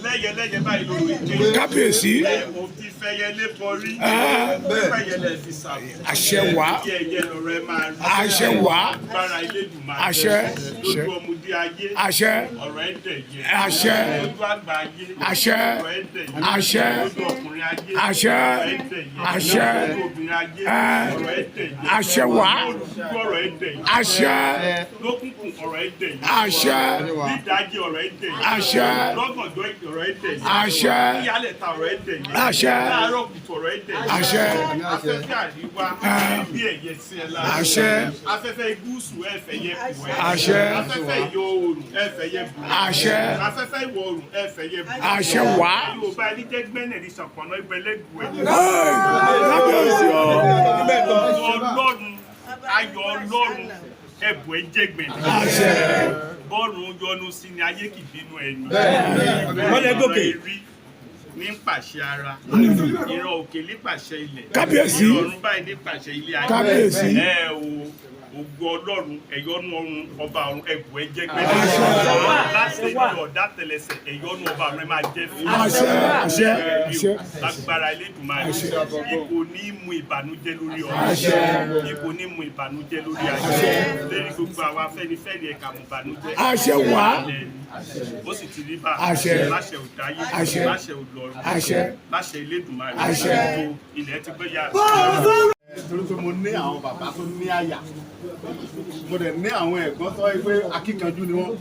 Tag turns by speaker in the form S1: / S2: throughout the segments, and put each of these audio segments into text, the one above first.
S1: Lẹ́yẹlẹ́yẹ báyìí ló rí ké.
S2: Kábíyèsí.
S1: Ẹ ò ti fẹyẹlé bọrí. Fẹyẹlẹ fi sàbò.
S2: Àṣẹ wá.
S1: Kí ẹyẹ lọ̀rọ̀ ẹ máa rí.
S2: Àṣẹ wá.
S1: Gbára Elédùmarè.
S2: Àṣẹ.
S1: Lójú ọmọdé ayé.
S2: Àṣẹ.
S1: Ọ̀rọ̀ ẹ dẹ̀yẹ.
S2: Àṣẹ.
S1: Lójú àgbà ayé.
S2: Àṣẹ.
S1: Ọ̀rọ̀ ẹ dẹ̀yẹ.
S2: Àṣẹ.
S1: Lójú ọkùnrin ayé.
S2: Àṣẹ.
S1: Ọ̀rọ̀ ẹ dẹ̀yẹ.
S2: Àṣẹ.
S1: Lójú obìnrin ayé. Ọ̀rọ̀ ẹ dẹ̀yẹ.
S2: Àṣẹ wá.
S1: Lójú ọ̀rọ̀ ẹ dẹ̀yẹ.
S2: Àṣẹ.
S1: Lókùnkùn ọ̀rọ̀ ẹ dẹ̀yẹ.
S2: Àṣẹ.
S1: Dídájí ọ̀rọ̀ ẹ dẹ̀yẹ.
S2: Àṣẹ.
S1: Lọ́gànjọ́ ọ̀rọ̀ ẹ dẹ̀yẹ.
S2: Àṣẹ.
S1: Ìyálẹ̀ta ọ̀rọ̀ ẹ dẹ̀yẹ.
S2: Àṣẹ.
S1: Láàárọ̀ kùtù ọ̀rọ̀ ẹ dẹ̀yẹ.
S2: Àṣẹ.
S1: Afẹ́fẹ́ àríwá bí ẹ̀yẹ sí ẹ lára.
S2: Àṣẹ.
S1: Afẹ́fẹ́ gúúsù ẹ̀fẹ̀ yẹ bù ẹ́.
S2: Àṣẹ.
S1: Afẹ́fẹ́ ìyọ̀ oòrùn ẹ̀fẹ̀ yẹ bù ẹ́.
S2: Àṣẹ.
S1: Afẹ́fẹ́ ìwọ̀ oòrùn ẹ̀fẹ̀ yẹ bù ẹ́.
S2: Àṣẹ wá.
S1: Yorùbá ẹni jẹ́ gbẹ́nẹ̀ ní ṣàpọ̀nà ìbẹ̀lẹ́gù ẹ̀.
S2: Kábíyèsí o.
S1: Ọlọ́run, ayọ̀ Ọlọ́run, ẹ̀bùn ẹ̀ jẹ́gbẹ̀ẹ́.
S2: Àṣẹ.
S1: Bọ́ọ̀rùn yọnu sí ni ayé kì í bínú ẹni.
S3: Mọ́lẹ̀ gòkè.
S1: Ìran erí ní pàṣẹ ara, ìran òkè ní pàṣẹ ilẹ̀.
S2: Kábíyèsí.
S1: Ìran ọ̀run báyìí ní pàṣẹ ilé ayé.
S2: Kábíyèsí.
S1: Ẹ o, ògo Ọlọ́run, ẹ̀yọ́nú ọ̀run, ọba ọ̀run, ẹ̀bùn ẹ̀ jẹ́gbẹ́. Láti ní ọ̀dá tẹlẹsẹ̀, ẹ̀yọ́nú ọba ọ̀run ẹ máa jẹ́ fún.
S2: Àṣẹ. Àṣẹ. Àṣẹ.
S1: Lágbára Elédùmarè, ipò ní mú ìbànújẹ́ lórí ọ̀run, ipò ní mú ìbànújẹ́ lórí ayé, lérí gbogbo àwa Afẹ́nifẹ́re, ẹ̀ka mú ìbànújẹ́.
S2: Àṣẹ wá.
S1: Ó sì ti rí bá.
S2: Àṣẹ.
S1: Láṣẹ òdáyé.
S2: Àṣẹ.
S1: Láṣẹ òlọ́run.
S2: Àṣẹ.
S1: Láṣẹ Elédùmarè.
S2: Àṣẹ.
S1: Tó ilẹ̀ ti gbé yàrá.
S4: Torí pé mo ní àwọn bàbá tó ní àyà, mo dẹ̀ ní àwọn ẹ̀gbọ́n tó yẹ pé akíkanjú ni wọ́n.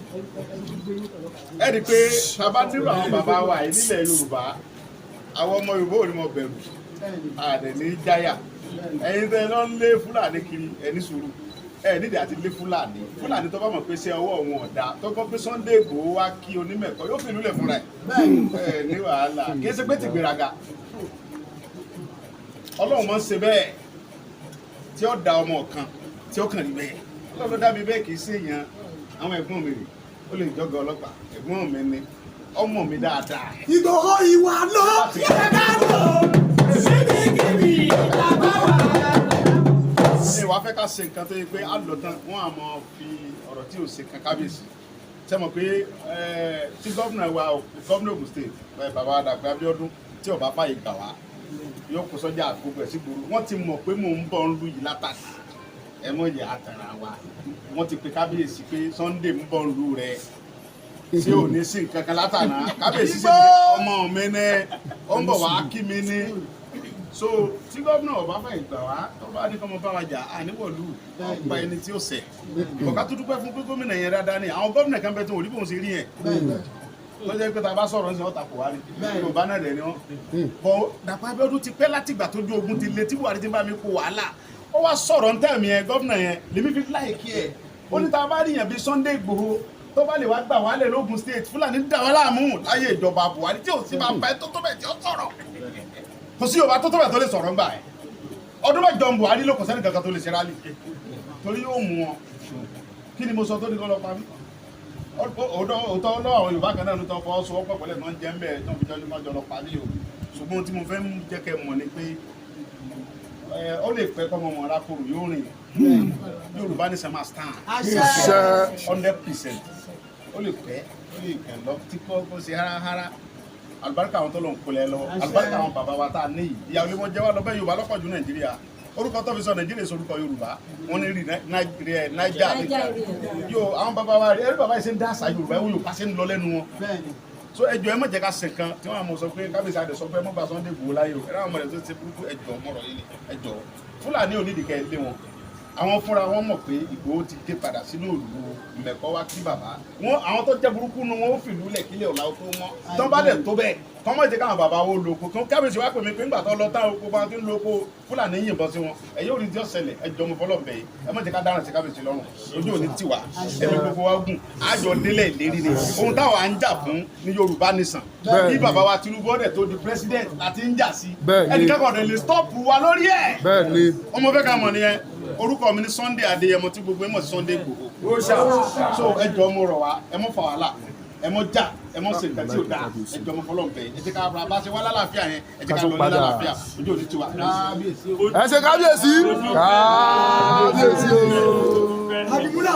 S4: Ẹ rí i pé bàbá nírò àwọn bàbá wa yìí nílẹ̀ Yorùbá, àwọn ọmọ Yorùbá ò ní mọ bẹ̀rù àdẹ̀ ní jáyà. Ẹ̀yin tẹ́ lọ ń lé Fúlàní kiri, ẹ ní sùúrù, ẹ nídìí àti lé Fúlàní. Fúlàní tó bá mọ̀ pé ṣé ọwọ́ òun ọ̀dà tó gbọ́ pé Sunday Igboho wá kí onímẹ̀kọ, yóò fi ìlú lẹ̀ fúnra ẹ̀. Ẹ ní wàhálà, kì í ṣe pé tìgbéraga. Ọlọ́run máa ń ṣe bẹ́ẹ̀ tí ó da ọmọ kan tí ó kàn rí bẹ́ẹ̀. Ọlọ́run ló dá mi bẹ́ẹ̀, kì í ṣe èèyàn. Àwọn ẹ̀gbọ́n mi rè, ó lè jọ́gọ̀ ọlọ́pàá, ẹ̀gbọ́n mi ni ọmọ mi dáadáa.
S5: Ìgbòho, ìwà ló yẹ ká lò síbikíbi bàbá wa.
S4: Ṣé wàá fẹ́ ká ṣe nǹkan tó yẹ pé á lọ tán, wọ́n á mọ fi ọ̀rọ̀ tí ò ṣe kan kábíyèsí? Ṣe mọ̀ pé tí gómìnà wa, gómìnà Ògùn State, bàbá Dàpọ̀ Abíọ́dún, tí ó bá fàyè gbà wá, yóò kó sọ́jà gbogbo ẹ̀ sí gbòòrò. Wọ́n ti mọ̀ pé mò ń bọ̀ ń lu yìí látàkì. Ẹ mọ̀ yẹ àtàrà wa. Wọ́n ti pe kábíyèsí pé Sunday ń bọ̀ ń lu rẹ̀, tí ò ní sí nǹkan kan látàná. Kábíyèsí sì ní ọmọ mi ní ó ń bọ̀ wá kí mi ní. So tí gómìnà ọba fẹ́ gbà wá, tó bá ní kọ́mọ bá wa jà àníwọ̀lú ọ̀pá ẹni tí ó ṣẹ̀ ọ̀ká tó dúpẹ́ fún pé gómìnà yẹn dáadáa ni. Àwọn gómìnà kan bẹ tó wò ní bóun ṣe rí yẹn, tó jẹ́ pé tá a bá sọ̀rọ̀ ń sọ ọ̀tà kò wá ní Yorùbá náà rẹ̀ ni wọ́n bọ̀. Dàpọ̀ Abíọ́dún ti pẹ́ látìgbà tó ju ogun ti le tí Buhari ti bá mi kó wàhálà. Ó wá sọ̀rọ̀ ń tẹ̀mí ẹ, gómìnà yẹn lèmi fi láìkí ẹ̀. Ó ní tá a bá rí yẹn bí Sunday Igboho tó bá lè wá gbà wálẹ̀ lógun State, Fúlàní ń dà wá láàmú láyé ìjọba Buhari tí ò sí máa bá ẹ tó tó bẹ̀ tí ó sọ̀rọ̀. Kò sí Yorùbá tó tó bẹ̀ tó lè sọ̀rọ̀ ńgbà ẹ̀. Ọdún 8 Buhari ló kò sẹ́ni kankan tó lè ṣe rally torí yóò mú wọn. Kí ni mo sọ tó ní kọ́ lọ pa mí? Òótọ́ lọ́wọ́ àwọn Yorùbá kan náà ló tọ́ fọwọ́ sowọ́pọ̀ pẹ̀lú ẹ̀ tó ń jẹ́ ń bẹ̀ tó ń fi jọ́jú mọ́jọ lọ pa mí o. Ṣùgbọ́n tí mo fẹ́ mú jẹ́ kẹ́ mọ̀ ni pé ó lè pẹ́ kọ́ ọmọ rákòrò yóò rìn. Yorùbá ní sẹ́mà stand 100%. Ó lè pẹ́, ó lè kàn lọ tí kò kó ṣe háráhárá. Àlùbáríkà àwọn tó lọ ń kolẹ̀ lọ, àlùbáríkà àwọn bàbá wa tá a ní yìí. Ìyàwó lè wọ́n jẹ́ wá lọ bẹ́ẹ̀. Yorùbá lọ́pọ̀ ju Nàìjíríà. Orúkọ tó fi sọ Nàìjíríà sọ orúkọ Yorùbá wọn ní rí Naija yóò. Àwọn bàbá wa rí ẹrí bàbá yìí ṣe ń dá àṣà Yorùbá, ẹ̀wọ̀n Yorùbá ṣe ń lọ lẹ́nu wọn. So ẹjọ́, ẹ má jẹ́ ká ṣe nǹkan tí wọ́n á mọ̀ sọ pé kábíyèsí àdè sọ pé ẹ má gba Sunday Igboho láyé o. Ẹ̀rọ àwọn ọmọ rẹ̀ tó ṣe burúkú, ẹjọ́ mọ̀rọ̀ yìí ni ẹjọ́. Fúlàní ò nídìí kẹ́ ẹ lé wọn. Àwọn fúnra wọn mọ̀ pé Ìgbòho ti dé padà sínú ìlú Mẹ̀kọ́ wá kí bàbá wọn. Àwọn tó jẹ́ burúkú nu wọn ó fìlú lẹ̀ kílẹ̀ ọ̀la tó mọ́ tọ́ bá dẹ̀ tó bẹ́ẹ̀ kọ́ mọ̀ jẹ́ káwọn bàbá wo lóko kí kábíyèsí wá pè mí pé ńgbà tó lọ táwọn oko bá ti ń lóko, Fúlàní yìnbọn sí wọn. Ẹ yóò rí tí ó ṣẹlẹ̀. Ẹ jọ, mo fọlọ́ bẹ̀ yìí, ẹ má jẹ́ ká dáràn sí kábíyèsí lọ́rùn. Ojú òní tiwa, ẹ̀mí gbogbo wa gùn, àjọ délẹ̀ ìlérí ni. Ohun táwa ń jà fún ní Yorùbá nation bí bàbá wa Tinubu ọ̀dẹ̀ tó di president láti ń jà sí. Ẹnìkan kan ọ̀dẹ̀ lè stop wa lórí ẹ̀. Ọmọ fẹ́ ká mọ̀ nìyẹn. Orúkọ mi ní Sunday Adéyẹmọ, tí gbogbo ẹ mọ̀ sí Sunday Igboho. So ẹ jọ, mo rọ̀ wá, ẹ mọ̀ fà wàhálà, ẹ mọ̀ jà, ẹ mọ̀ ṣe nǹkan tí ò dáa. Ẹ jọ, mo fọlọ́ bẹ̀, ẹ jẹ́ ká bá ṣe wá lálàáfíà yẹn, ẹ jẹ́ ká lọ ní lálàáfíà. Ojú òní tiwa.
S6: Ẹ ṣe kábíyèsí, kábíyèsí o.
S5: Àdìmúlà.